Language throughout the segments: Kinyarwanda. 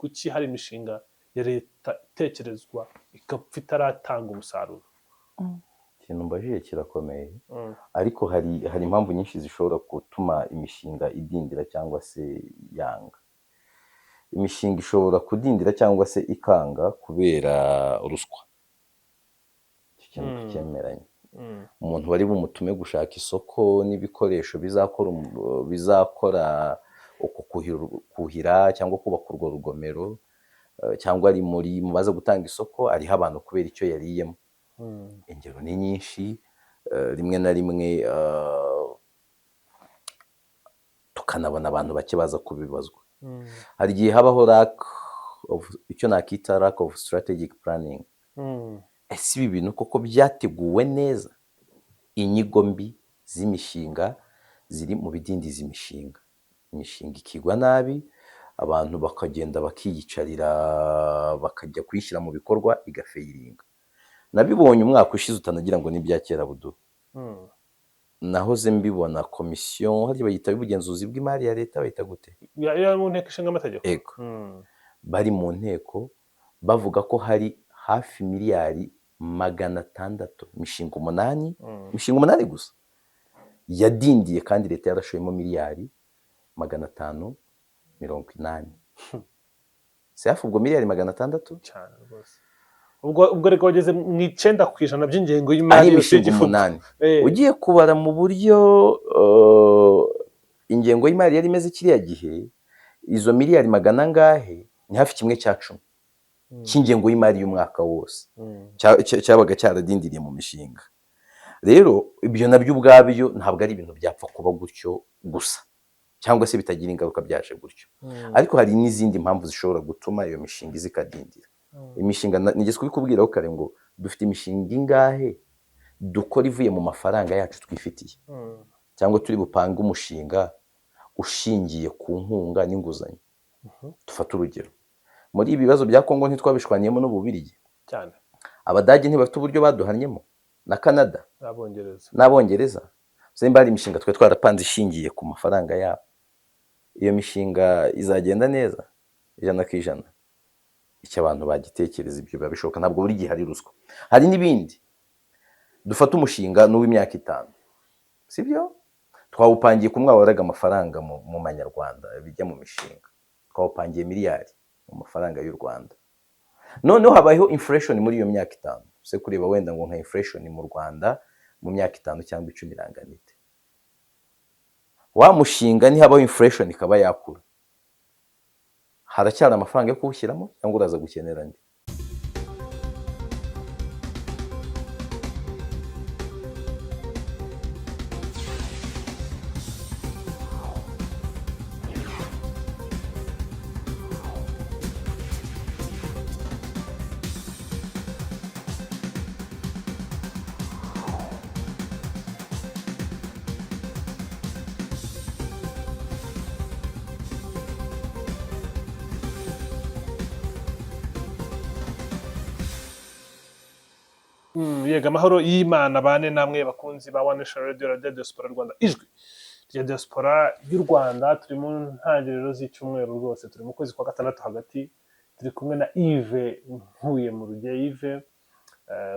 Kuki hari imishinga ya leta itekerezwa igapfa itaratanga umusaruro? Ikintu mbajije kirakomeye, ariko hari impamvu nyinshi zishobora gutuma imishinga idindira cyangwa se yanga. Imishinga ishobora kudindira cyangwa se ikanga kubera ruswa. Icyo kintu tucyemeranya. Umuntu bari bumutume gushaka isoko n'ibikoresho bizakora uko kuhira cyangwa kubaka urwo rugomero, cyangwa ari muri mu baza gutanga isoko, ariho abantu kubera icyo yariyemo. Ingero ni nyinshi, rimwe na rimwe tukanabona abantu bake baza kubibazwa. Hari igihe habaho lack of, icyo nakita lack of strategic planning. Ese ibi bintu koko byateguwe neza? Inyigo mbi z'imishinga ziri mu bidindiza imishinga. Imishinga ikigwa nabi, abantu bakagenda bakiyicarira, bakajya kuyishyira mu bikorwa igafailinga. Nabibonye umwaka ushize, utanagira ngo ni ibya kera budu. Nahoze mbibona komisiyo, harya bayita y'ubugenzuzi bw'imari ya leta, bayita gute? Ya mu nteko ishinga amategeko. Ego. Bari mu nteko bavuga ko hari hafi miliyari 600, imishinga 8, imishinga 8 gusa yadindiye, kandi leta yarashoyemo miliyari 580. Si hafi ubwo miliyari 600? Cyane rwose. Ubwo reka wageze mu 9% by'ingengo y'imari ari yose imishinga y'igihugu. 8. Ugiye kubara mu buryo ingengo y'imari yari imeze kiriya gihe, izo miliyari magana angahe ni hafi 1/10 cy'ingengo y'imari y'umwaka wose cyabaga cyaradindiriye mu mishinga. Rero ibyo nabyo ubwabyo ntabwo ari ibintu byapfa kuba gutyo gusa cyangwa se bitagira ingaruka byaje gutyo. Ariko hari n'izindi mpamvu zishobora gutuma iyo mishinga iza ikadindira. Imishinga nigeze kubikubwiraho kare ngo dufite imishinga ingahe dukora ivuye mu mafaranga yacu twifitiye, cyangwa turi bupange umushinga ushingiye ku nkunga n'inguzanyo. Dufate urugero, muri ibi bibazo bya Kongo ntitwabishwaniyemo n'Ububirigi? Cyane. Abadage ntibafite uburyo baduhanyemo, na Canada n'Abongereza. n'Abongereza. Nimba hari imishinga twe twarapanze ishingiye ku mafaranga yabo, iyo mishinga izagenda neza 100%? Icyo abantu bagitekereza, ibyo biba bishoboka, ntabwo buri gihe hari ruswa. Hari n'ibindi. Dufate umushinga n'uw'imyaka 5, sibyo? Twawupangiye ku mwaka, waraga amafaranga mu manyarwanda bijya mu mishinga, twawupangiye miliyari mu mafaranga y'u Rwanda. Noneho habayeho inflation muri iyo myaka 5. Se kureba wenda ngo nka inflation mu Rwanda mu myaka 5 cyangwa 10 irangana ite? Wa mushinga nihabaho inflation ikaba yakura, haracyari amafaranga yo kuwushyiramo cyangwa uraza gukenera andi? Yego, amahoro y'Imana bane namwe bakunzi ba One Nation Radio, Radio Diaspora Rwanda, ijwi rya diaspora y'u Rwanda. Turi mu ntangiriro z'icyumweru rwose, turi mu kwezi kwa gatandatu hagati, turi kumwe na Yves Nkuye mu Ruge. Yves,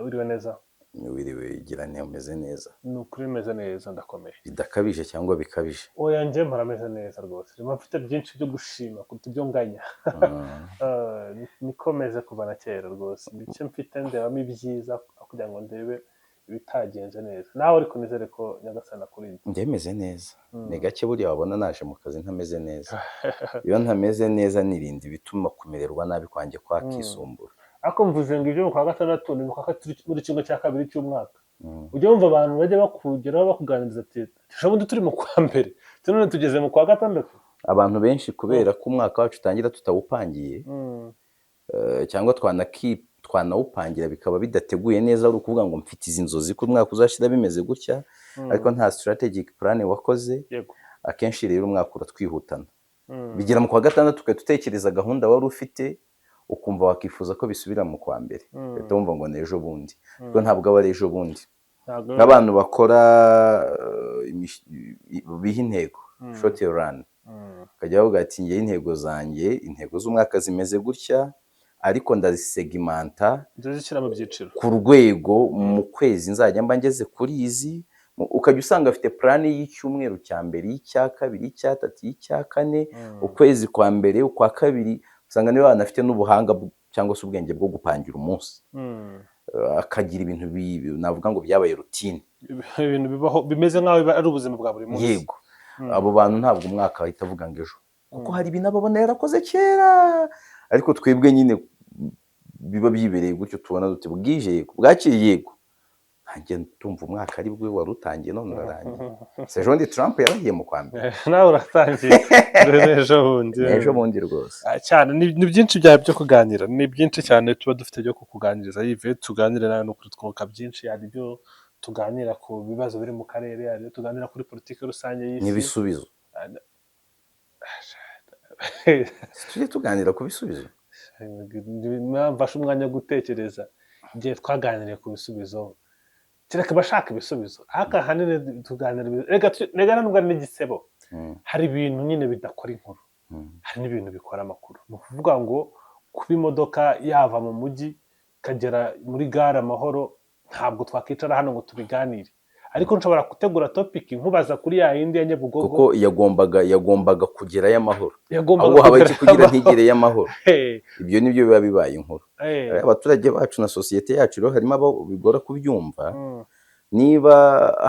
wiriwe neza? Wiriwe igira nti umeze neza? Ni ukuri meze neza, ndakomeye. Bidakabije cyangwa bikabije? Oya, njye mpora meze neza rwose, ndimo mfite byinshi byo gushima kuruta ibyo nganya. Niko meze kuva na kera rwose, bike mfite ndebamo ibyiza kugira ngo ndebe ibitagenze neza. Nawe ariko nizere ko Nyagasani akurinda. Njye meze neza. Ni gake buriya wabona naje mu kazi ntameze neza. Iyo ntameze neza nirinda ibituma kumererwa nabi kwanjye kwakisumbura. Ariko mvuze ngo ibyo mu kwa gatandatu ni mu kwa muri kimwe cya kabiri cy'umwaka. Ujya wumva abantu bajya bakugeraho bakuganiriza ati ejo turi mu kwa mbere, none tugeze mu kwa gatandatu. Abantu benshi kubera ko umwaka wacu utangira tutawupangiye, cyangwa twanawupangira bikaba bidateguye neza, ari ukuvuga ngo mfite izi nzozi ko umwaka uzashira bimeze gutya, ariko nta strategic plan wakoze. Akenshi rero umwaka uratwihutana, bigera mu kwa gatandatu ugahita utekereza gahunda wari ufite, ukumva wakifuza ko bisubira mu kwa mbere, ugahita wumva ngo ni ejo bundi, ariko ntabwo aba ari ejo bundi. Nk'abantu bakora biha intego short run. Ukajya bavuga ati: "Ngewe intego zanjye, intego z'umwaka zimeze gutya, ariko ndazisegmenta Ndazishyira mu byiciro." ku rwego mu kwezi nzajya mba ngeze kuri izi. Ukajya usanga afite plan y'icyumweru cya mbere, y'icya kabiri, y'icya tatu, y'icya kane, ukwezi kwa mbere, ukwa kabiri. Usanga niba banafite n'ubuhanga cyangwa se ubwenge bwo gupangira umunsi, akagira ibintu navuga ngo byabaye routine. Ibintu bibaho bimeze nk'aho biba ari ubuzima bwa buri munsi. Yego. Abo bantu ntabwo umwaka bahita avuga ngo ejo, kuko hari ibintu aba abona yarakoze kera. Ariko twebwe nyine biba byibereye gutyo, tubona duti bwije, yego, bwakeye, yego. Ntangiye tumva umwaka ari bwo wari utangiye none urarangiye. Se ejo bundi Trump yarahiye mu kwa mbere. Nawe uratangiye, ejo bundi. Ejo bundi rwose. Ah, cyane. Ni byinshi byawe byo kuganira, ni byinshi cyane tuba dufite byo kukuganiriza. Yves, tuganire nawe ni ukuri twunguka byinshi. Hari ibyo tuganira ku bibazo biri mu karere, hari ibyo tuganira kuri politiki rusange y'isi. N'ibisubizo. Tujye tuganira ku bisubizo. Mfashe umwanya wo gutekereza igihe twaganiriye ku bisubizo, kereka abashaka ibisubizo, ariko ahanini tuganira reka nubwo ari n'igisebo. Hari ibintu nyine bidakora inkuru, hari n'ibintu bikora amakuru. Ni ukuvuga ngo kuba imodoka yava mu mujyi ikagera muri gare amahoro, ntabwo twakwicara hano ngo tubiganire, ariko nshobora gutegura topic nkubaza kuri ya yindi ya Nyabugogo. Kuko yagombaga kugerayo amahoro. Yagombaga Ahubwo habaye iki kugerayo kugira amahoro. ntigereyo amahoro? Ibyo nibyo biba bibaye inkuru. Abaturage bacu na sosiyete yacu rero harimo abo bigora kubyumva. Niba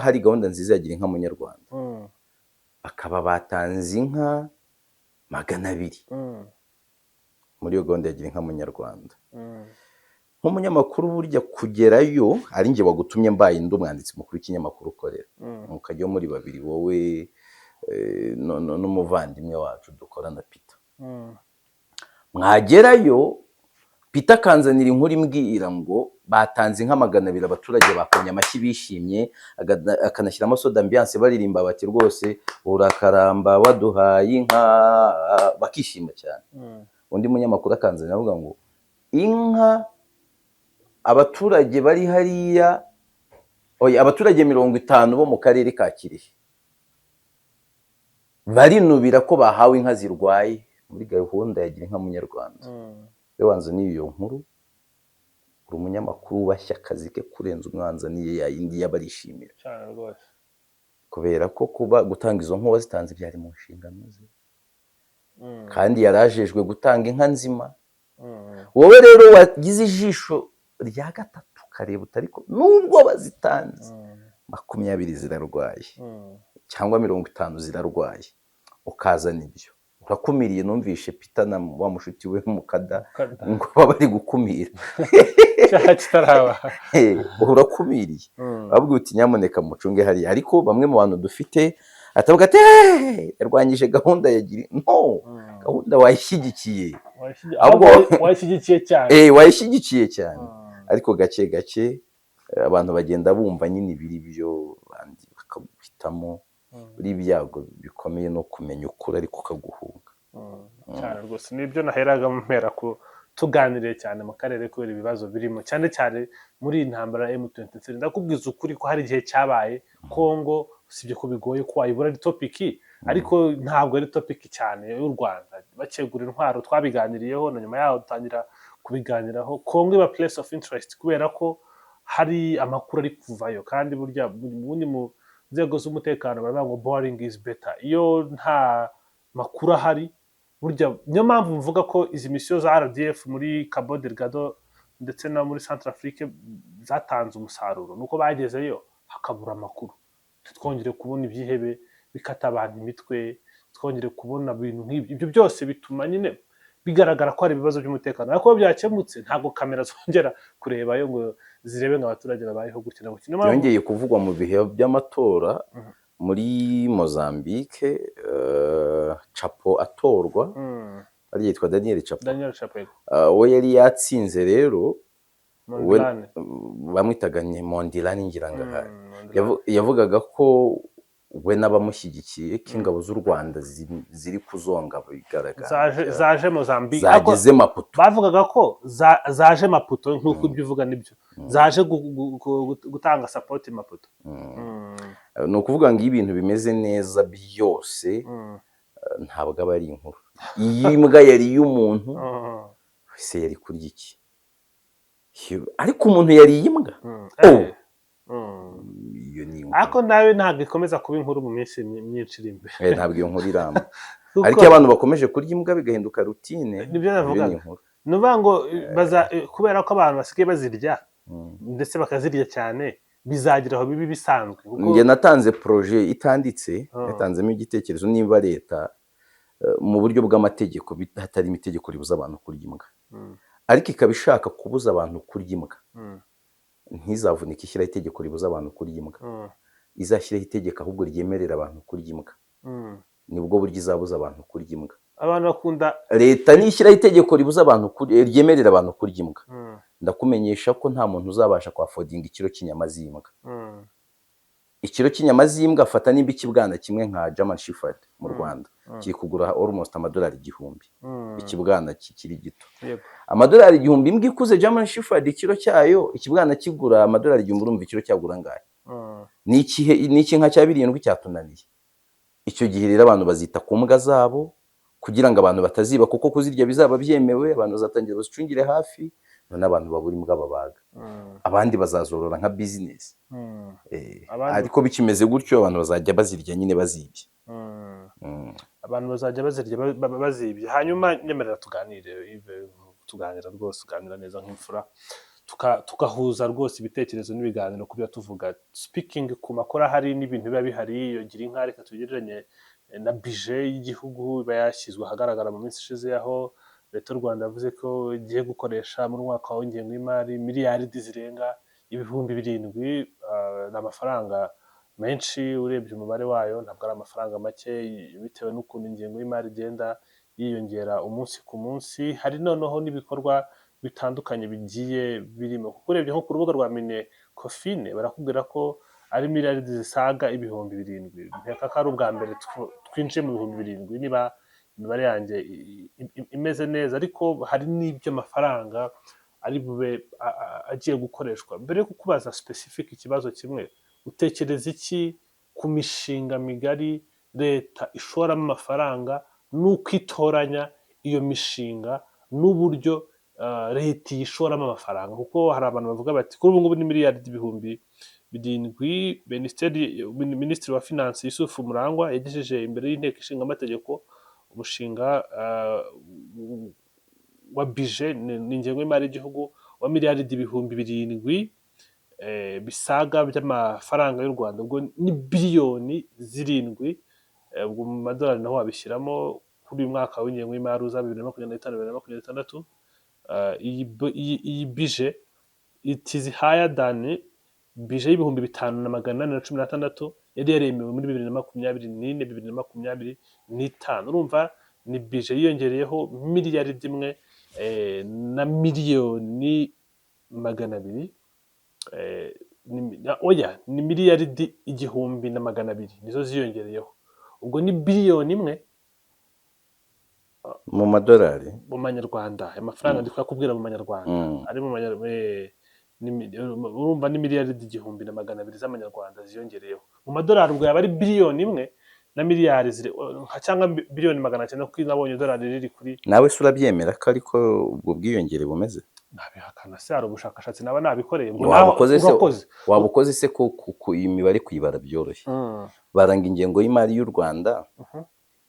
hari gahunda nziza ya Gira Inka Munyarwanda, bakaba batanze inka 200 muri iyo gahunda ya Gira Inka Munyarwanda, nk'umunyamakuru burya kugerayo ari njye wagutumye, mbaye ndi umwanditsi mukuru w'ikinyamakuru ukorera, mukajyayo muri babiri, wowe n'umuvandimwe wacu dukorana Peter, mwagerayo Peter akanzanira inkuru imbwira ngo batanze inka 200, abaturage bakomye amashyi bishimye, akanashyiramo son d'ambiance, baririmba bati: "Rwose urakaramba waduhaye inka", bakishima cyane. Undi munyamakuru akanzanira avuga ngo inka abaturage bari hariya, oya, abaturage 50 bo mu karere ka Kirehe barinubira ko bahawe inka zirwaye muri gahunda ya Gira Inka Munyarwanda. Iyo wanzaniye iyo nkuru, uri umunyamakuru wubashye akazi ke kurenza umwanzaniye ya yindi y'abarishimira. Cyane rwose. Kubera ko kuba gutanga izo nka wazitanze byari mu nshingano ze, kandi yarajejwe gutanga inka nzima. Wowe rero wagize ijisho rya gatatu ukareba uti: "Ariko nubwo bazitanze, 20 zirarwaye cyangwa 50 zirarwaye", ukazana ibyo urakumiriye. Numvishe Peter na wa mushuti we Mukada ngo baba bari gukumira Icyaha kitaraba. Urakumiriye, babwira uti: "Nyamuneka mucunge hariya." Ariko bamwe mu bantu dufite atavuga ati: "Hey, yarwanyije gahunda ya gira", no gahunda wayishyigikiye. Ahubwo wayishyigikiye cyane. Wayishyigikiye cyane. Ariko gake gake abantu bagenda bumva nyine ibiri byo, abandi bakaguhitamo. Buri ibyago bikomeye no kumenya ukuri ariko ukaguhunga. Cyane rwose, nibyo naheraga mpera ku tuganiriye cyane mu karere kubera ibibazo birimo, cyane cyane muri iyi ntambara ya M23. Ndakubwiza ukuri ko hari igihe cyabaye Kongo, usibye ko bigoye ko wayibura ari topic, ariko ntabwo ari topic cyane y'u Rwanda. Bakegura intwaro twabiganiriyeho, na nyuma yaho dutangira kubiganiraho. Kongo iba place of interest kubera ko hari amakuru ari kuvayo, kandi burya ubundi mu nzego z'umutekano baravuga ngo boring is better. Iyo nta makuru ahari burya, niyo mpamvu mvuga ko izi misiyo za RDF muri Cabo Delgado ndetse no muri Centrafrique zatanze umusaruro, nuko bagezeyo hakabura amakuru, twongere kubona ibyihebe bikata abantu imitwe, twongere kubona ibintu nk'ibyo. Ibyo byose bituma nyine bigaragara ko hari ibibazo by'umutekano, ariko iyo byakemutse ntabwo kamera zongera kurebayo ngo zirebe ngo abaturage babayeho gutya na gutya. Niyo mpamvu- Byongeye kuvugwa mu bihe by'amatora muri Mozambique, Chapo atorwa, ariya yitwa Daniel Chapo. Daniel Chapo. We yari yatsinze rero we. Mondlane. Bamwitaga ni Mondlane ngira ngo ahari. Mondlane. Yavugaga ko we n'abamushyigikiye ko ingabo z'u Rwanda ziri kuzonga bigaragara Zaje Mozambique. Ariko zageze Maputo. Bavugaga ko zaje Maputo, nk'uko ibyo uvuga nibyo, zaje gutanga support Maputo. Ni ukuvuga ngo iyo ibintu bimeze neza byose Ntabwo aba ari inkuru. Iyo imbwa yariye umuntu, ese yari kurya iki? Ariko umuntu yariye imbwa, oh! Iyo ni inkuru. Ariko nawe ntabwo ikomeza kuba inkuru mu minsi myinshi iri imbere. Ntabwo iyo nkuru iramba. Kuko Ariko iyo abantu bakomeje kurya imbwa bigahinduka routine, Nibyo iyo navugaga. ni inkuru. Ni ukuvuga ngo kubera ko abantu basigaye bazirya, ndetse bakazirya cyane, bizagira aho bibi bisanzwe kuko Njye natanze projet itanditse, yatanzemo igitekerezo: niba leta mu buryo bw'amategeko hatarimo itegeko ribuza abantu kurya imbwa, ariko ikaba ishaka kubuza abantu kurya imbwa, ntizavunike ishyiraho itegeko ribuza abantu kurya imbwa. Izashyireho itegeko ahubwo ryemerera abantu kurya imbwa. Nibwo buryo izabuza abantu kurya imbwa. Abantu bakunda Leta nishyiraho itegeko ribuza abantu ryemerera abantu kurya imbwa, ndakumenyesha ko nta muntu uzabasha kwaffordinga ikiro cy'inyama z'imbwa. Ikiro cy'inyama z'imbwa, fata nimba ikibwana kimwe nka German Shepherd mu Rwanda kiri kugura almost amadolari 1000, ikibwana kikiri gito. Amadolari 1000, imbwa ikuze German Shepherd, ikiro cyayo, ikibwana kigura amadolari 1000, urumva ikiro cyagura angahe? Ni ikihe? Ni iki nka cya birindwi cyatunaniye. Icyo gihe rero abantu bazita ku mbwa zabo kugira ngo abantu bataziba, kuko kuzirya bizaba byemewe. Abantu bazatangira bazicungire hafi, none abantu babura imbwa babaga, abandi bazazorora nka business. Ariko bikimeze gutyo, abantu bazajya bazirya nyine bazibye. Abantu bazajya bazirya bazibye. Hanyuma nyemerera tuganire, Yves, tuganira rwose, tuganira neza nk'imfura, tugahuza rwose ibitekerezo n'ibiganiro ku byo tuvuga. Speaking ku makuru ahari n'ibintu biba bihari, iyo gira inka, reka tugereranye na budget y'igihugu iba yashyizwe ahagaragara mu minsi ishize, aho Leta y'u Rwanda yavuze ko igiye gukoresha muri mwaka w'ingengo y'imari miliyaridi zirenga 7000. Ni amafaranga menshi urebye umubare wayo, ntabwo ari amafaranga make bitewe n'ukuntu ingengo y'imari igenda yiyongera umunsi ku munsi. Hari noneho n'ibikorwa bitandukanye bigiye birimo, kuko urebye nko ku rubuga rwa MINECOFIN barakubwira ko ari miliyaridi zisaga 7000. Nkeka ko ari ubwa mbere twinjiye mu 7000 niba imibare yanjye imeze neza. Ariko hari n'ibyo amafaranga ari bube agiye gukoreshwa. Mbere yo kukubaza specific ikibazo kimwe, utekereza iki ku mishinga migari leta ishoramo amafaranga, n'uko itoranya iyo mishinga, n'uburyo leta iyishoramo amafaranga? Kuko hari abantu bavuga bati kuri ubu ngubu ni miliyari 7000. Minisitiri wa Finance Yusuf Murangwa yagejeje imbere y'Inteko Ishinga Amategeko umushinga wa budget, ni ingengo y'imari y'igihugu, wa miliyaridi 7000 bisaga by'amafaranga y'u Rwanda. Ubwo ni biliyoni 7, ubwo mu madolari naho wabishyiramo, kuri uyu mwaka w'ingengo y'imari uza, 2025, 2026. Iyi budget, it is higher than budget y'5816 yari yaremewe muri 2024, 2025. Urumva ni budget yiyongereyeho miliyaridi imwe na miliyoni 200, oya, ni miliyaridi 1200 nizo ziyongereyeho. Ubwo ni biliyoni 1. Mu madolari? Mu manyarwanda. Aya mafaranga ndi kuyakubwira mu manyarwanda. Ari mu urumva ni miliyaridi 1200 z'amanyarwanda ziyongereyeho. Mu madolari ubwo yaba ari biliyoni 1 na miliyari cyangwa biliyoni 900, kuko nabonye idolari riri kuri Nawe se urabyemera ko ariko ubwo bwiyongere bumeze? Nabihakana se? Hari ubushakashatsi naba nabikoreye ngo Waba naho ukoze se? Urakoze. Waba ukoze se ko iyi mibare kuyibara byoroshye? Baranga ingengo y'imari y'u Rwanda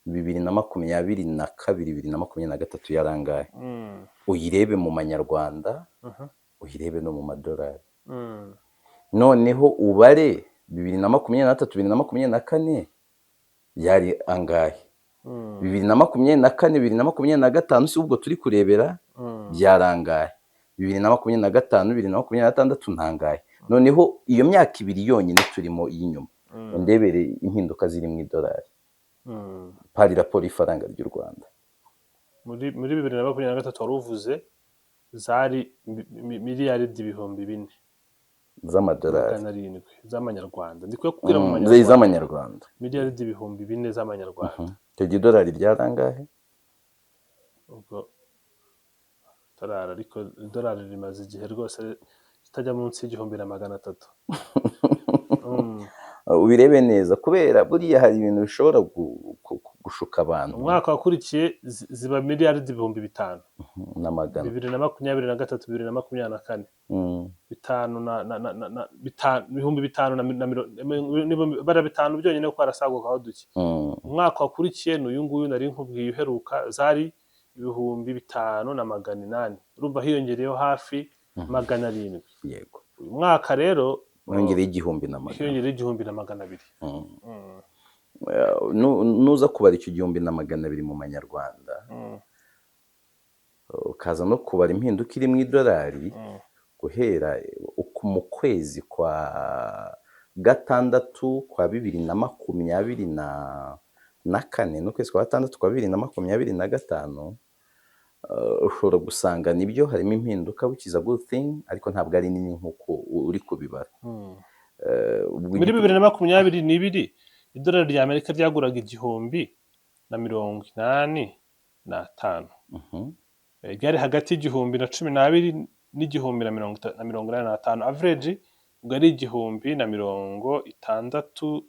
2022, 2023 yarangaye, uyirebe mu manyarwanda, uyirebe no mu madolari, noneho ubare 2023, 2024 yari angahe, 2024, 2025 si ubwo turi kurebera, byarangaye, 2025, 2026 ntangahe. Noneho iyo myaka 2 yonyine turimo y'inyuma, undebere impinduka ziri mu idolari par rapport y'ifaranga ry'u Rwanda. Muri 2023 wari uvuze zari miliyaridi 4000 z'amadolari. 700 z'amanyarwanda. Ndi kuyakubwira mu manyarwanda. Z'amanyarwanda. Miliyaridi 4000 z'amanyarwanda. Icyo gihe idolari ryarangahe? Ubwo dolari, ariko idolari rimaze igihe rwose ritajya munsi y'1300. Ubirebe neza, kubera buriya hari ibintu bishobora gushuka abantu. Umwaka wakurikiye ziba miliyaridi 5000 Na magana. 2023, 2024, bitanu na bitanu, 5000 na bara bitanu byonyine, kuko harasagukaho duke. Umwaka wakurikiye ni uyu nguyu nari nkubwiye uheruka, zari 5800. Urumva hiyongereyeho hafi 700. Uyu mwaka rero Wongereho 1100. Hiyongereyeho 1200. Nuza kubara icyo 1200 mu manyarwanda, ukaza no kubara impinduka iri mu idolari, guhera mu kwezi kwa gatandatu kwa 2024 n'ukwezi kwa gatandatu kwa 2025, ushobora gusanga nibyo harimo impinduka, which is a good thing, ariko ntabwo ari nini nk'uko uri kubibara. Ubwo Muri 2022 idolari rya Amerika ryaguraga 1085. Ryari hagati y'1012 n'igihumbi na mirongo inani n'atanu. Average ubwo ari igihumbi na mirongo itandatu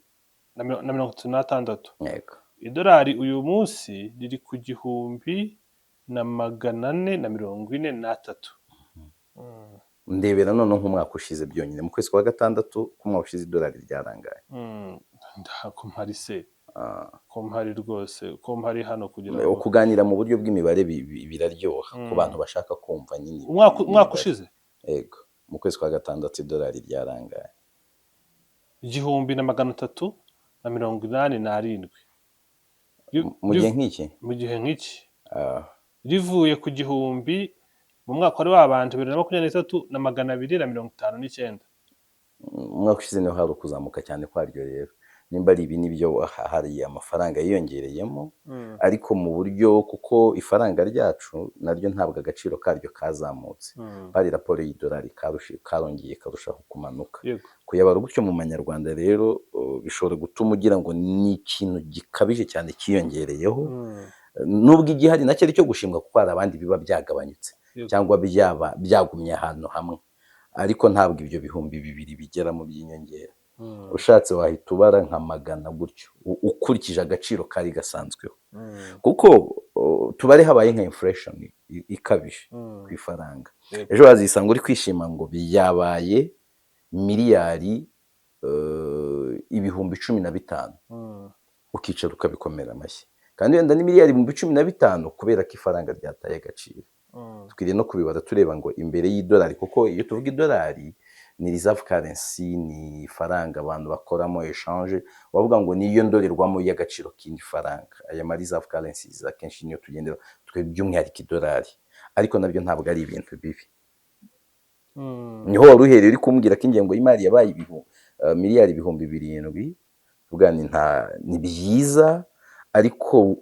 na 36. Idolari uyu munsi riri ku 1443. Ndebera noneho nk'umwaka ushize byonyine, mu kwezi kwa gatandatu k'umwaka ushize, idolari ryarangaye? Ko mpari se? Ah. Ko mpari rwose, ko mpari hano kugira ngo Kuganira mu buryo bw'imibare biraryoha ku bantu bashaka kumva nyine Umwaka imibare. ushize? Yego, mu kwezi kwa gatandatu idolari ryarangaye? 1387. Mu gihe nk'iki? Mu gihe nk'iki. Ah. Rivuye ku gihumbi mu mwaka wari wabanje, 2023, na 259. Umwaka ushize niho hari ukuzamuka cyane kwaryo. Rero nimba ari ibi nibyo, hari amafaranga yiyongereyemo, ariko mu buryo kuko ifaranga ryacu naryo ntabwo agaciro karyo kazamutse, bari raporo y'idolari karongeye karushaho kumanuka. Kuyabara gutyo mu manyarwanda rero, bishobora gutuma ugira ngo ni ikintu gikabije cyane cyiyongereyeho, nubwo igihari nacyo ari cyo gushimwa, kuko hari abandi biba byagabanyutse cyangwa byaba byagumye ahantu hamwe, ariko ntabwo ibyo 2000 bigeramo by'inyongera. Ushatse wahita ubara nka magana gutyo, ukurikije agaciro kari gasanzweho, kuko tubare habaye nka inflation ikabije ku ifaranga, ejo wazisanga uri kwishima ngo byabaye miliyari 15,000, ukicara ukabikomera amashyi, kandi wenda ni miliyari 15,000 kubera ko ifaranga ryataye agaciro. Dukwiriye no kubibara tureba ngo imbere y'idolari, kuko iyo tuvuga idolari ni reserve currency, ni ifaranga abantu bakoramo exchange, wavuga ngo niyo ndorerwamo y'agaciro k'indi faranga. Aya ma reserve currencies akenshi niyo tugendera twe, by'umwihariko idolari, ariko nabyo ntabwo ari ibintu bibi. Niho wari uhereye uri kumbwira ko ingengo y'imari yabaye miliyari 7000. Tuvuga ni nta ni byiza, ariko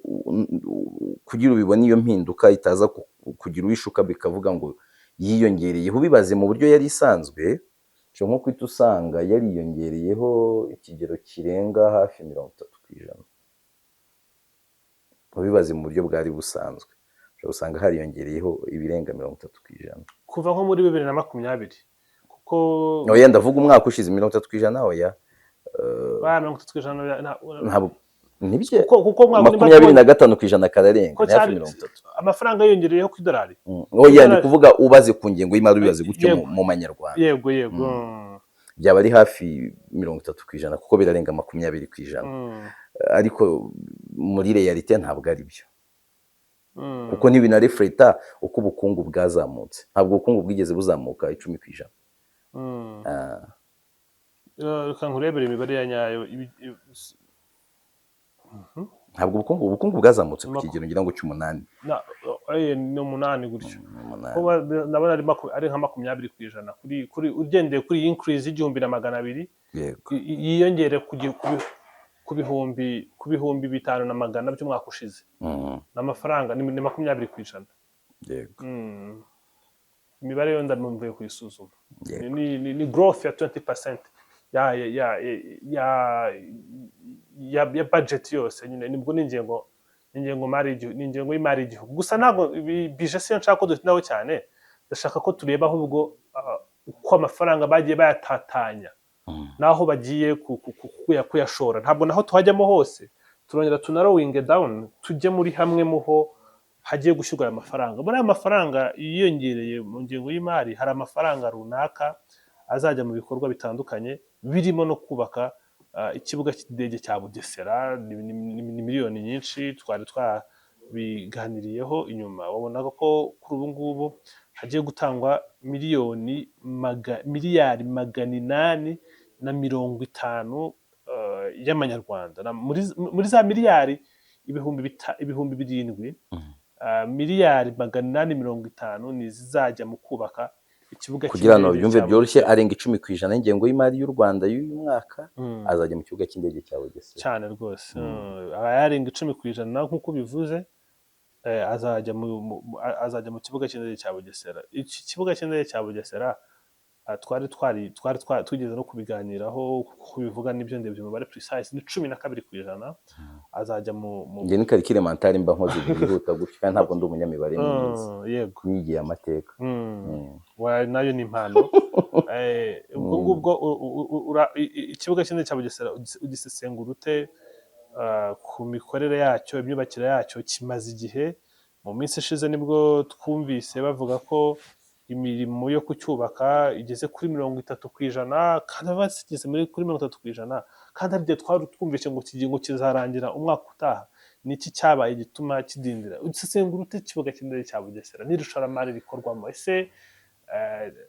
kugira ubibone iyo mpinduka itaza kugira uwishuka bikavuga ngo yiyongereyeho, ubibaze mu buryo yari isanzwe, ushobora nko guhita usanga yariyongereyeho ikigero kirenga hafi 30%. Ubibaze mu buryo bwari busanzwe, ushobora gusanga hariyongereyeho ibirenga 30%. Kuva nko muri 2020, kuko Oya, ndavuga umwaka ushize. 30%, oya. Ba 30% Ntabwo nibyo. Kuko umwaka nimba 25% kararenga, ko ni hafi cyari 30. Amafaranga yiyongereyeho ku idolari? Oya, ni kuvuga ubaze ku ngengo y'imari, ubibaze gutyo mu manyarwanda. Yego. Byaba ari hafi 30%, kuko birarenga 20%. Ariko muri réalité ntabwo ari byo, kuko ntibinarefleta uko ubukungu bwazamutse. Ntabwo ubukungu bwigeze buzamuka 10%. Ah. Reka nkurebere imibare ya nyayo. Ntabwo ubukungu bwazamutse ku kigero ngira ngo cy'umunani. Ni 8 gutyo. 8. Kuba ndabona ari nka 20% kuri ugendeye kuri iyi increase y'1200 yiyongere ku 5100 by'umwaka ushize. Ni amafaranga ni 20%. Imibare yo ndamvuye kuyisuzuma. Ni growth ya 20% ya budget yose nyine. Nibwo ni ingengo mari y'igihugu, ni ingengo y'imari y'igihugu. Gusa ntabwo ibi budget siyo nshaka ko dutindaho cyane. Ndashaka ko tureba ahubwo uko amafaranga bagiye bayatatanya n'aho bagiye kuyashora. Ntabwo naho tuhajyamo hose. Turongera tunarrowinge down, tujye muri hamwe muho hagiye gushyirwa aya mafaranga. Muri aya mafaranga yiyongereye mu ngengo y'imari, hari amafaranga runaka azajya mu bikorwa bitandukanye birimo no kubaka ikibuga cy'indege cya Bugesera. Ni miliyoni nyinshi, twari twabiganiriyeho inyuma. Wabonaga ko kuri ubu ngubu hagiye gutangwa miliyari 850 y'amanyarwanda. Muri za miliyari 7,000, miliyari 850 ni izizajya mu kubaka ikibuga Kugira ngo cy'indege babyumve cya byoroshye, Bugesera. arenga 10% y'ingengo y'imari y'u Rwanda y'uyu mwaka azajya mu kibuga cy'indege cya Bugesera. Cyane rwose. Aba yarenga 10% nk'uko ubivuze, azajya mu kibuga cy'indege cya Bugesera. Iki kibuga cy'indege cya Bugesera, twari tugeze no kubiganiraho, kubivuga n'ibyo ndebye umubare precise ni 12% azajya mu Njye ni calcul mental mba nkoze byihuta gutyo, kandi ntabwo ndi umunyamibare mwiza. Yego. Nigiye amateka. Nayo ni impano. Ubwo ngubwo ikibuga cy'indege cya Bugesera ugisesengura ute ku mikorere yacyo, imyubakire yacyo? Kimaze igihe. Mu minsi ishize nibwo twumvise bavuga ko imirimo yo kucyubaka igeze kuri 30%, kandi bageze kuri 30%, kandi aribyo twari twumvise ngo kigiye ngo kizarangira umwaka utaha. Ni iki cyabaye gituma kidindira? Usesengura ute ikibuga cy'indege cya Bugesera n'iri shoramari rikorwamo? Ese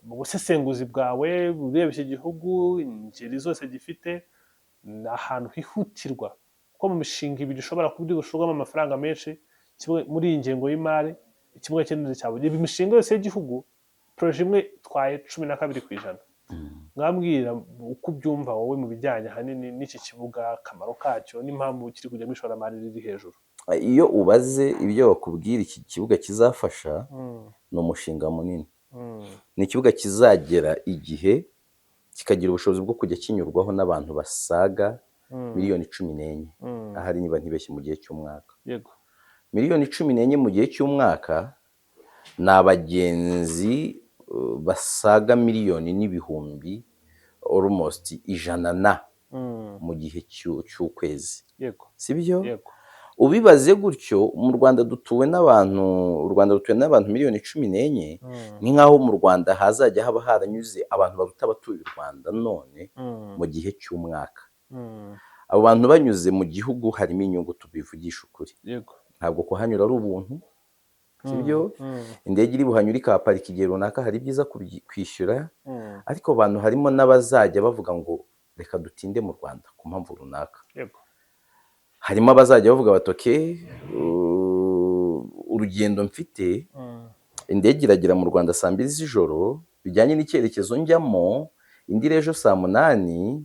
mu busesenguzi bwawe, ureba iki gihugu, ingeri zose gifite, ni ahantu hihutirwa kuko mu mishinga ibiri ishobora kuba gushorwamo amafaranga menshi muri iyi ngengo y'imari, ikibuga cy'indege cya Bugesera, imishinga yose y'igihugu, projet imwe itwaye 12%. Mwambwira uko ubyumva wowe mu bijyanye ahanini n'iki kibuga, akamaro kacyo n'impamvu kiri kujyamo ishoramari riri hejuru? Iyo ubaze ibyo bakubwira iki kibuga kizafasha, ni umushinga munini. Ni ikibuga kizagera igihe kikagira ubushobozi bwo kujya kinyurwaho n'abantu basaga miliyoni 14, ahari niba ntibeshye, mu gihe cy'umwaka. Miliyoni 14 mu gihe cy'umwaka ni abagenzi basaga miliyoni n'ibihumbi almost ijana na mu gihe cy'ukwezi. Sibyo? Yego. Ubibaze gutyo, mu Rwanda dutuwe n'abantu, u Rwanda rutuwe n'abantu miliyoni 14. Ni nk'aho mu Rwanda hazajya haba haranyuze abantu baruta abatuye u Rwanda none mu gihe cy'umwaka. Abo bantu banyuze mu gihugu harimo inyungu, tubivugisha ukuri. Ntabwo kuhanyura ari ubuntu, sibyo? Indege iri buhanyure ikahaparika igihe runaka, hari ibyiza kwishyura. Ariko abantu, harimo n'abazajya bavuga ngo reka dutinde mu Rwanda ku mpamvu runaka. Harimo abazajya bavuga bati okay, urugendo mfite, indege iragera mu Rwanda saa 2 z'ijoro, bijyanye n'icyerekezo njyamo, indi ejo saa 8,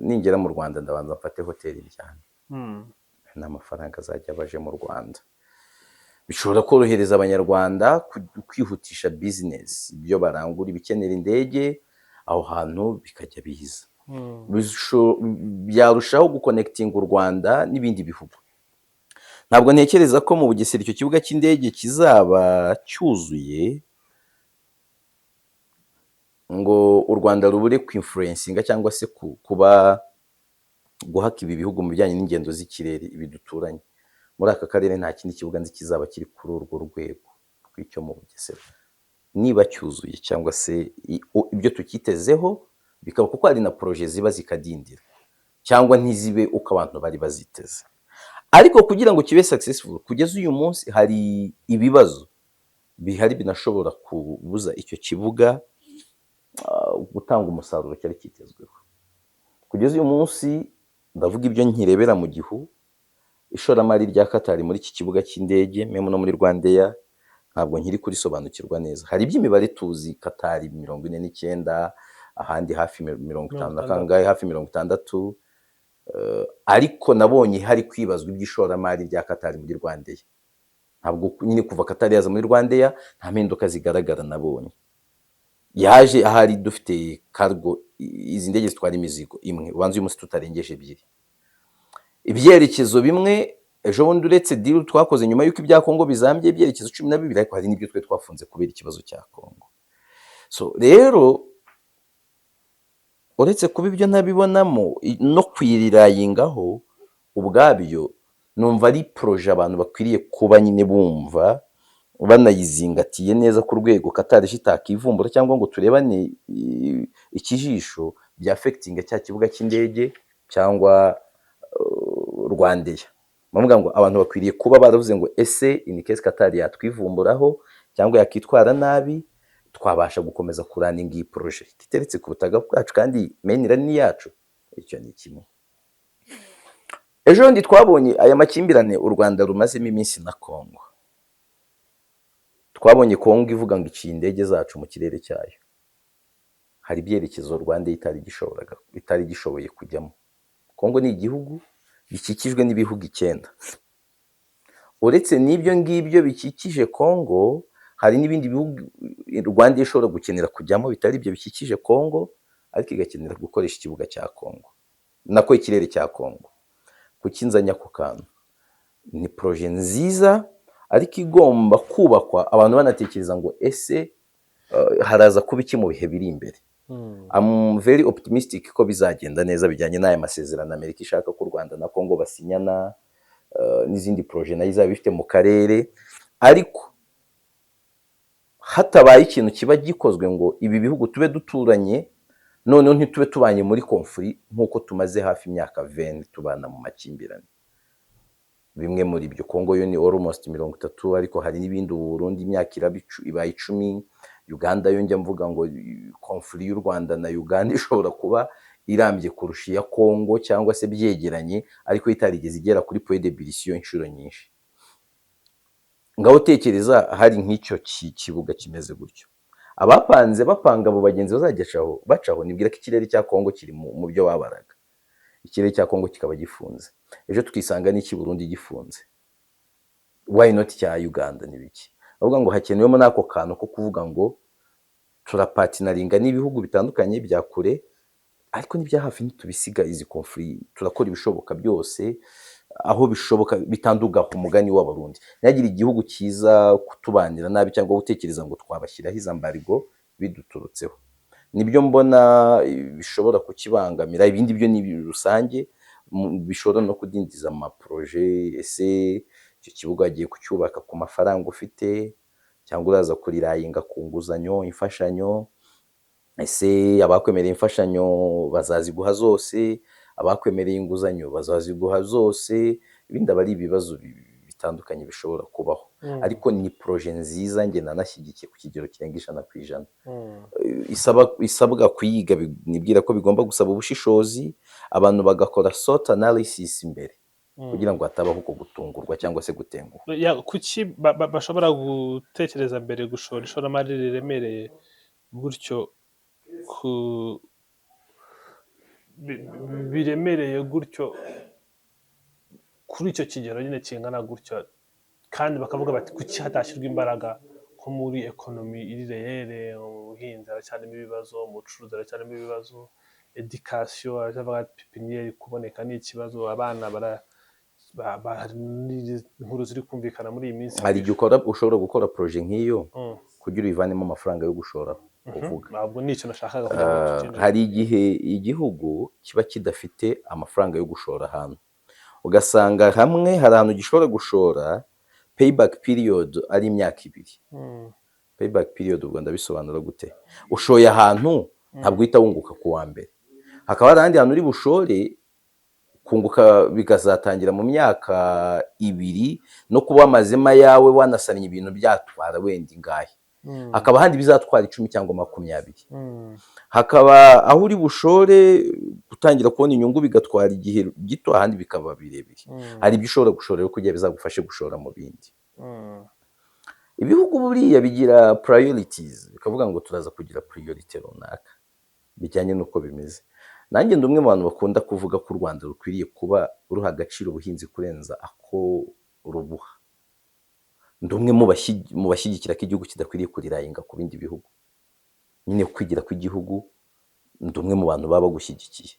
ningera mu Rwanda ndabanza mfate hoteli ndyame. Ni amafaranga azajya abaje mu Rwanda, bishobora korohereza Abanyarwanda kwihutisha bizinesi, ibyo barangura, ibikenera indege aho hantu bikajya biza. Byarushaho guconnectinga u Rwanda n'ibindi bihugu. Ntabwo ntekereza ko mu Bugesera icyo kibuga cy'indege kizaba cyuzuye ngo u Rwanda rubure kwinfluencinga cyangwa se kuba guhaka ibi bihugu mu bijyanye n'ingendo z'ikirere, ibi duturanye muri aka karere. Nta kindi kibuga nzi kizaba kiri kuri urwo rwego rw'icyo mu Bugesera niba cyuzuye, cyangwa se ibyo tukitezeho bikaba, kuko hari na projet ziba zikadindira cyangwa ntizibe uko abantu bari baziteze. Ariko kugira ngo kibe successful, kugeza uyu munsi hari ibibazo bihari binashobora kubuza icyo kibuga gutanga umusaruro cyari cyitezweho. Kugeza uyu munsi, ndavuga ibyo nkirebera mu gihu, ishoramari rya Qatar muri iki kibuga cy'indege même no muri RwandAir ntabwo nkiri kurisobanukirwa neza. Hari iby'imibare tuzi, Qatar 49, ahandi hafi 50 na 60. kangahe, hafi 60. Ariko nabonye hari kwibazwa iby'ishoramari rya Qatar muri RwandAir. Ntabwo nyine kuva Qatar yaza muri RwandAir nta mpinduka zigaragara nabonye. Yaje ahari dufite cargo, izi ndege zitwara imizigo imwe, ubanza uyu munsi tutarengeje ebyiri, ibyerekezo bimwe. Ejo bundi uretse deal twakoze nyuma y'uko ibya Kongo bizambye, ibyerekezo 12, ariko hari n'ibyo twe twafunze kubera ikibazo cya Kongo. So rero uretse kuba ibyo ntabibonamo no kwirelyingaho Ubwabyo numva ari projet abantu bakwiriye kuba nyine bumva banayizingatiye neza ku rwego Qatar itakivumbura cyangwa ngo turebane ikijisho bya affectinga cya kibuga cy'indege cyangwa RwandAir. Bavuga ngo abantu bakwiriye kuba baravuze ngo: "Ese in case Qatar yatwivumburaho cyangwa yakitwara nabi, twabasha gukomeza kurunninga iyi projet iteretse ku butaka bwacu kandi mainland ni yacu?" Icyo ni kimwe. Ejo bundi twabonye aya makimbirane u Rwanda rumazemo iminsi na Congo. Twabonye Congo ivuga ngo iciye indege zacu mu kirere cyayo. Hari ibyerekezo Rwanda itari gishoboye kujyamo. Congo ni igihugu gikikijwe n'ibihugu 9. Uretse n'ibyo ngibyo bikikije Congo, hari n'ibindi bihugu Rwanda ishobora gukenera kujyamo bitari ibyo bikikije Congo, ariko igakenera gukoresha ikibuga cya Congo, nako ikirere cya Congo. Kuki nzanye ako kantu? Ni projet nziza, ariko igomba kubakwa abantu banatekereza ngo: "Ese haraza kuba iki mu bihe biri imbere?" I'm very optimistic ko bizagenda neza bijyanye n'aya masezerano Amerika ishaka ko u Rwanda na Congo basinyana, n'izindi projet nayo izaba ifite mu karere. Ariko hatabaye ikintu kiba gikozwe ngo ibi bihugu tube duturanye, noneho ntitube tubanye muri conflit nk'uko tumaze hafi imyaka 20 tubana mu makimbirane. Bimwe muri byo, Congo yo ni almost 30, ariko hari n'ibindi. Ubu Burundi imyaka iraba ibaye 10. Uganda yo njya mvuga ngo conflit y'u Rwanda na Uganda ishobora kuba irambye kurusha iya Congo cyangwa se byegeranye, ariko itarigeze igera kuri point d'ébullition inshuro nyinshi. Ngaho tekereza hari nk'icyo kibuga kimeze gutyo, abapanze bapanga abo bagenzi bazajya bacaho. Nibwira ko ikirere cya Congo kiri mu byo babaraga. Ikirere cya Congo kikaba gifunze, ejo tukisanga n'iki Burundi gifunze, why not cya Uganda? Ni biki bavuga ngo hakenewemo n'ako kantu ko kuvuga ngo turapartneringa n'ibihugu bitandukanye bya kure, ariko n'ibya hafi ntitubisiga. Izi conflit turakora ibishoboka byose aho bishoboka bitanduga ku mugani w'Abarundi, ntihagire igihugu cyiza kutubanira nabi cyangwa gutekereza ngo twabashyiraho iza embargo biduturutseho. Nibyo mbona bishobora kukibangamira. Ibindi byo ni rusange, bishobora no kudindiza amaprojet. Ese icyo kibuga wagiye kucyubaka ku mafaranga ufite cyangwa uraza kurelyinga ku nguzanyo, imfashanyo? Ese abakwemereye imfashanyo bazaziguha zose? Abakwemereye inguzanyo bazaziguha zose? Ibindi aba ari ibibazo bitandukanye bishobora kubaho. Ariko ni projet nziza, njye nanashyigikiye ku kigero kirenga 100%. Isabwa kuyiga, nibwira ko bigomba gusaba ubushishozi, abantu bagakora SWOT analysis imbere kugira ngo hatabaho uko gutungurwa cyangwa se gutenguha. Ya, kuki bashobora gutekereza mbere gushora ishoramari riremereye gutyo ku biremereye gutyo kuri icyo kigero nyine kingana gutyo, kandi bakavuga bati: "Kuki hatashyirwa imbaraga nko muri economy iri réelle?" Mu buhinzi haracyarimo ibibazo, mu bucuruzi haracyarimo ibibazo, éducation haracyavuga ati pépinière kuboneka ni ikibazo, abana bara hari n'inkuru ziri kumvikana muri iyi minsi. Hari igihe ushobora gukora projet nk'iyo kugira uyivanemo amafaranga yo gushora uvuga. Ntabwo ni icyo nashakaga kugira ngo tucyinjire. Hari igihe igihugu kiba kidafite amafaranga yo gushora ahantu, ugasanga hamwe hari ahantu gishobora gushora, payback period ari imyaka 2. Payback period ubwo ndabisobanura gute? Ushoye ahantu, ntabwo uhita wunguka ku wa mbere. Hakaba hari ahandi hantu uri bushore, kunguka bikazatangira mu myaka 2, no kuba wamazemo ayawe wanasannye ibintu byatwara wenda ingahe. Hakaba ahandi bizatwara 10 cyangwa 20. Hakaba aho uri bushore, gutangira kubona inyungu bigatwara igihe gito, ahandi bikaba birebire. Hari ibyo ushobora gushora rero kugira bizagufashe gushora mu bindi. Ibihugu buriya bigira priorities, bikavuga ngo turaza kugira priority runaka bijyanye n'uko bimeze. Nanjye ndi umwe mu bantu bakunda kuvuga ko u Rwanda rukwiriye kuba ruha agaciro ubuhinzi kurenza ako rubuha. Ndi umwe mu bashyigikira ko igihugu kidakwiriye kurelyinga ku bindi bihugu nyine. Kwigira kw'igihugu, ndi umwe mu bantu baba bagushyigikiye,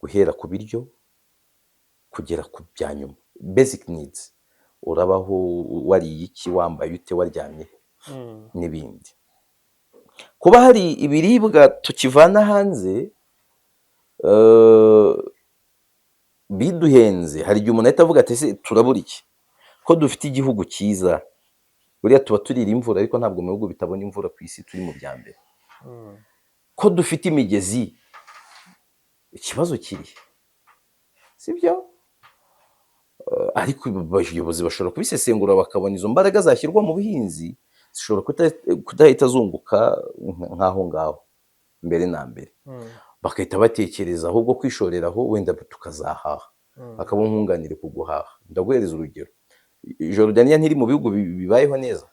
guhera ku biryo kugera ku bya nyuma, basic needs: urabaho wariye iki, wambaye ute, waryamye he, n'ibindi. Kuba hari ibiribwa tukivana hanze, Biduhenze, hari igihe umuntu ahita avuga ati: "Ese turabura iki ko dufite igihugu cyiza?" Buriya tuba turira imvura, ariko ntabwo mu bihugu bitabona imvura ku isi turi mu bya mbere. Ko dufite imigezi, ikibazo kiri sibyo? Ariko abayobozi bashobora kubisesengura bakabona izo mbaraga zashyirwa mu buhinzi zishobora kudahita zunguka nk'aho ngaho mbere na mbere, bagahita batekereza ahubwo kwishoreraho, wenda tukazahaha, hakaba nkunganire ku guhaha. Ndaguhereza urugero: Jordania ntiri mu bihugu bibayeho neza?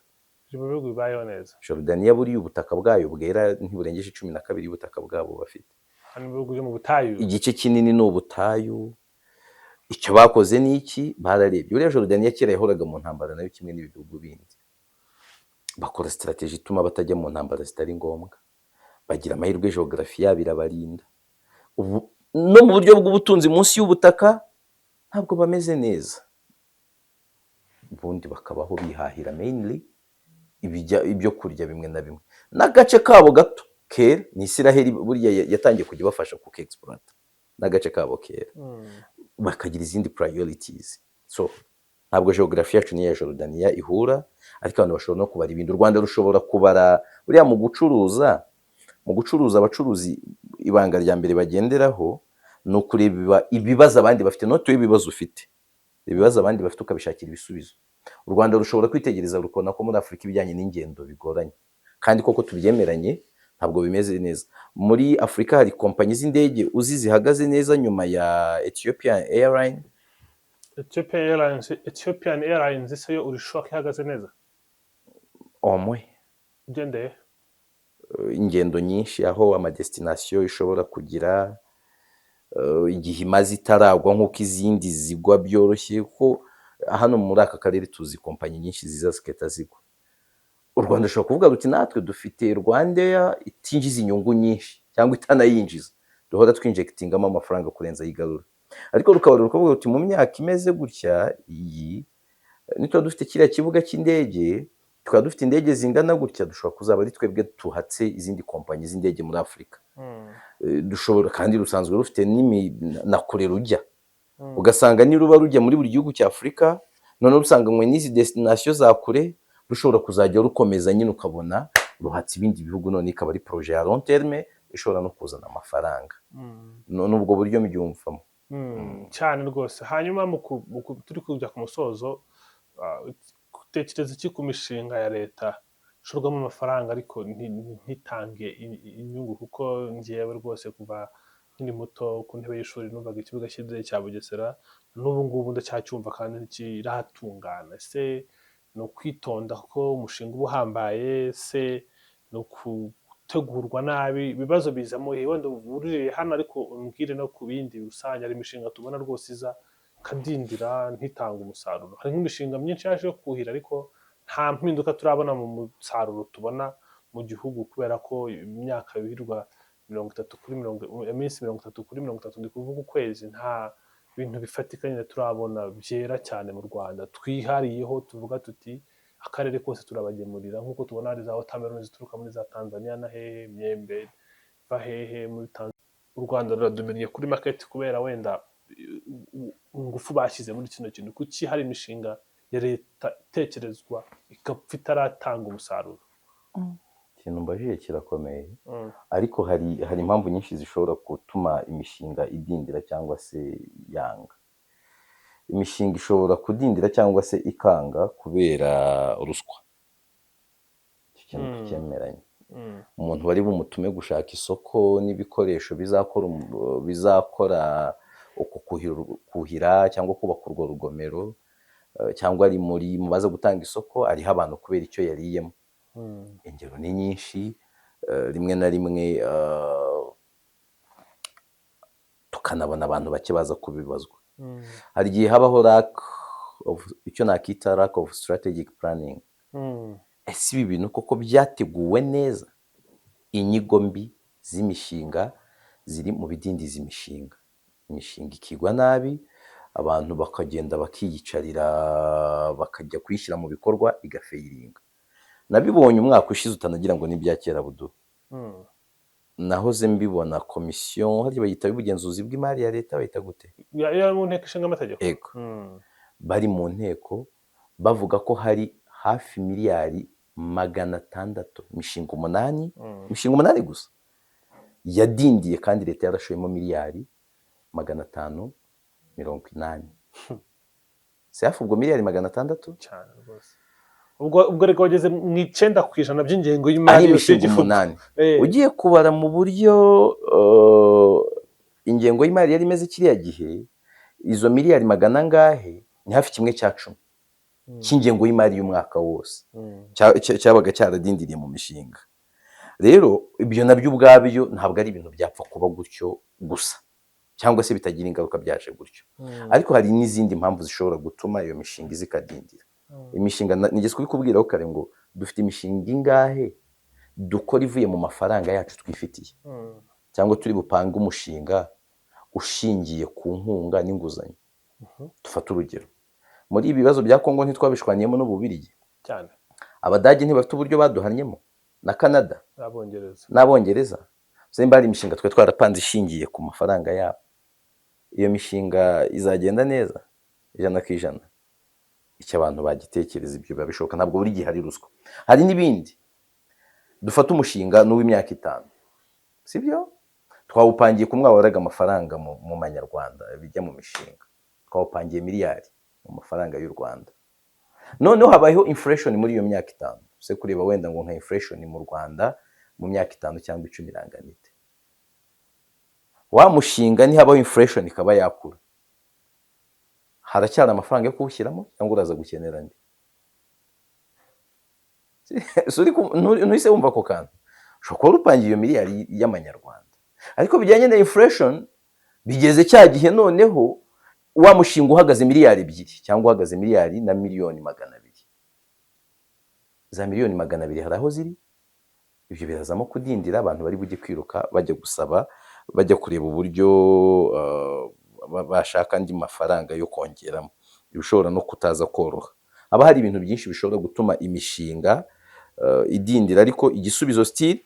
Biri mu bihugu bibayeho neza. Jordania buriya ubutaka bwayo bwera ntiburengeje 12 y'ubutaka bwabo bafite. Hano mu bihugu byo mu butayu. Igice kinini ni ubutayu. Icyo bakoze ni iki? Bararebye, buriya Jordania kera yahoraga mu ntambara nayo kimwe n'ibi bihugu bindi, bakora strategy ituma batajya mu ntambara zitari ngombwa, bagira amahirwe, geography yabo irabarinda. Ubu no mu buryo bw'ubutunzi munsi y'ubutaka ntabwo bameze neza, ubundi bakabaho bihahira mainly ibijya ibyo kurya bimwe na bimwe n'agace kabo gato kera ni Isiraheli burya yatangiye kujya ibafasha kuke-exploita n'agace kabo kera, bakagira izindi priorities. So ntabwo geography yacu n'iya Jordania ihura, ariko abantu bashobora no kubara ibindi. U Rwanda rushobora kubara buriya mu gucuruza, abacuruzi ibanga rya mbere bagenderaho ni ukureba ibibazo abandi bafite, not ibibazo ufite, ibibazo abandi bafite ukabishakira ibisubizo. U Rwanda rushobora kwitegereza rukabona ko muri Afurika ibijyanye n'ingendo bigoranye, kandi koko tubyemeranye, ntabwo bimeze neza. Muri Afurika hari kompanyi z'indege uzi zihagaze neza nyuma ya Ethiopian Airline? Ethiopia Airlines, Ethiopian Airlines se yo uri sure ko ihagaze neza? Omwe. Ugendeye? Ingendo nyinshi aho ama destination ishobora kugira igihe imaze itaragwa nk'uko izindi zigwa byoroshye, kuko hano muri aka karere tuzi kompanyi nyinshi ziza zigahita zigwa. U Rwanda rushobora kuvuga ruti: "Natwe dufite RwandAir itinjiza inyungu nyinshi cyangwa itanayinjiza, duhora twinjectingamo amafaranga kurenza ayigarura," ariko rukaba rukavuga ruti: "Mu myaka imeze gutya iyi, nituba dufite kiriya kibuga cy'indege, tukaba dufite indege zingana gutya, dushobora kuzaba ari twebwe tuhatse izindi kompanyi z'indege muri Afurika." Dushobora kandi rusanzwe rufite na kure rujya, ugasanga niruba rujya muri buri gihugu cya Afurika, noneho rusanganywe n'izi destination za kure, rushobora kuzajya rukomeza nyine, ukabona ruhatse ibindi bihugu, none ikaba ari projet ya long terme ishobora no kuzana amafaranga. N'ubwo buryo mbyumvamo. Cyane rwose. Hanyuma turi kujya ku musozo, utekereza iki ku mishinga ya leta ishorwamo amafaranga ariko ntitange inyungu? Kuko njyewe rwose kuva nkiri muto ku ntebe y'ishuri numvaga ikibuga cy'indege cya Bugesera, n'ubu ngubu ndacyacyumva kandi ntikiratungana. Ese ni ukwitonda ko umushinga uba uhambaye, se ni ukutegurwa nabi? Ibibazo bizamo wenda wuririye hano, ariko umbwire no ku bindi rusange. Hari imishinga tubona rwose iza ikadindira, ntitange umusaruro. Hari nk'imishinga myinshi yaje yo kuhira, ariko nta mpinduka turabona mu musaruro tubona mu gihugu, kubera ko imyaka yuhirwa 30 kuri mirongo, iminsi 30 kuri 30, ndi kuvuga ukwezi, nta bintu bifatika nyine turabona byera cyane mu Rwanda twihariyeho, tuvuga tuti akarere kose turabagemurira, nk'uko tubona hari za watermelon zituruka muri za Tanzania na hehe, imyembe iva hehe muri Tanzania. U Rwanda ruradominiye kuri market kubera wenda ingufu bashyize muri kino kintu. Kuki hari imishinga ya leta itekerezwa igapfa itaratanga umusaruro? Ikintu mbajije kirakomeye, ariko hari impamvu nyinshi zishobora gutuma imishinga idindira cyangwa se yanga. Imishinga ishobora kudindira cyangwa se ikanga kubera ruswa. Icyo kintu tucyemeranye. Umuntu wari bumutume gushaka isoko n'ibikoresho bizakora uko kuhira cyangwa kubaka urwo rugomero, cyangwa ari muri mu baza gutanga isoko, ariho abantu kubera icyo yariyemo. Ingero ni nyinshi, rimwe na rimwe tukanabona abantu bake baza kubibazwa. Hari igihe habaho lack of, icyo nakita lack of strategic planning. Ese ibi bintu koko byateguwe neza? Inyigo mbi z'imishinga ziri mu bidindiza imishinga, imishinga ikigwa nabi, abantu bakagenda bakiyicarira, bakajya kuyishyira mu bikorwa igafailinga. Nabibonye umwaka ushize, utanagira ngo ni ibya kera budu. Nahoze mbibona, komisiyo harya bayita y'ubugenzuzi bw'imari ya leta, bayita gute? Ya mu nteko ishinga amategeko. Ego. Bari mu nteko bavuga ko hari hafi miliyari 600, imishinga 8, imishinga 8 gusa yadindiye, kandi leta yarashoyemo miliyari 580. Si hafi ubwo miliyari 600? Cyane rwose. Ubwo reka wageze mu 9% by'ingengo y'imari Ari yose imishinga y'igihugu. 8. Eh. Ugiye kubara mu buryo ingengo y'imari yari imeze kiriya gihe, izo miliyari magana angahe ni hafi 1/10 cy'ingengo y'imari y'umwaka wose cyabaga cyaradindiriye mu mishinga. Rero ibyo nabyo ubwabyo ntabwo ari ibintu byapfa kuba gutyo gusa, cyangwa se bitagira ingaruka byaje gutyo. Ariko hari n'izindi mpamvu zishobora gutuma iyo mishinga iza ikadindira. Imishinga nigeze kubikubwiraho kare ngo dufite imishinga ingahe dukora ivuye mu mafaranga yacu twifitiye, cyangwa turi bupange umushinga ushingiye ku nkunga n'inguzanyo? Dufate urugero, muri ibi bibazo bya Kongo, ntitwabishwaniyemo n'Ububirigi? Cyane. Abadage ntibafite uburyo baduhannyemo, na Canada? N'Abongereza. N'Abongereza. Nimba hari imishinga twe twarapanze ishingiye ku mafaranga yabo, iyo mishinga izagenda neza 100%? Icyo abantu bagitekereza, ibyo biba bishoboka, ntabwo buri gihe hari ruswa. Hari n'ibindi. Dufate umushinga n'uw'imyaka 5, sibyo? Twawupangiye ku mwaka, waraga amafaranga mu manyarwanda bijya mu mishinga, twawupangiye miliyari mu mafaranga y'u Rwanda. Noneho habayeho inflation muri iyo myaka 5. Se kureba wenda ngo nka inflation mu Rwanda mu myaka 5 cyangwa 10 irangana ite? Wa mushinga nihabaho inflation ikaba yakura, haracyari amafaranga yo kuwushyiramo cyangwa uraza gukenera andi? Ntuhise wumva ako kantu? Ushobora kuba upangiye iyo miliyari y'amanyarwanda, ariko bijyanye na inflation bigeze cya gihe, noneho wa mushinga uhagaze miliyari 2 cyangwa uhagaze miliyari na miliyoni 200. Za miliyoni 200 hari aho ziri? Ibyo birazamo kudindira. Abantu bari bujye kwiruka bajya gusaba, bajya kureba uburyo bashaka andi mafaranga yo kongeramo, ibishobora no kutaza koroha. Haba hari ibintu byinshi bishobora gutuma imishinga idindira, ariko igisubizo still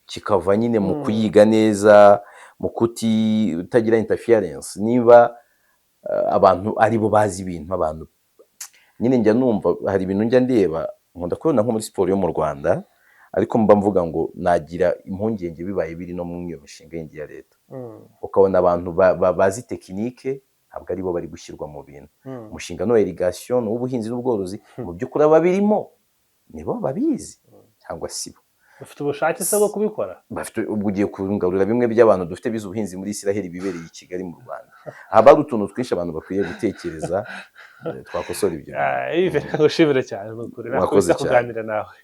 kikava nyine mu kuyiga neza, mu kutagira interference, niba abantu ari bo bazi ibintu. Abantu nyine njya numva hari ibintu njya ndeba, nkunda kubona nko muri siporo yo mu Rwanda, ariko mba mvuga ngo nagira impungenge bibaye biri no muri iyo mishinga yindi ya leta, ukabona abantu bazi tekinike ntabwo aribo bari gushyirwa mu bintu. Umushinga no irrigation, n'ubuhinzi n'ubworozi, mu by'ukuri ababirimo nibo babizi cyangwa si bo? Bafite ubushake se bwo kubikora? Bafite. Ubwo ugiye kungarura bimwe by'abantu dufite bize ubuhinzi muri Israel bibereye i Kigali mu Rwanda. Haba hari utuntu twinshi abantu bakwiye gutekereza, twakosora ibyo. Ah, Yves, ngushimire cyane, ni ukuri. Mwakoze Nakomeza cyane. kuganira nawe.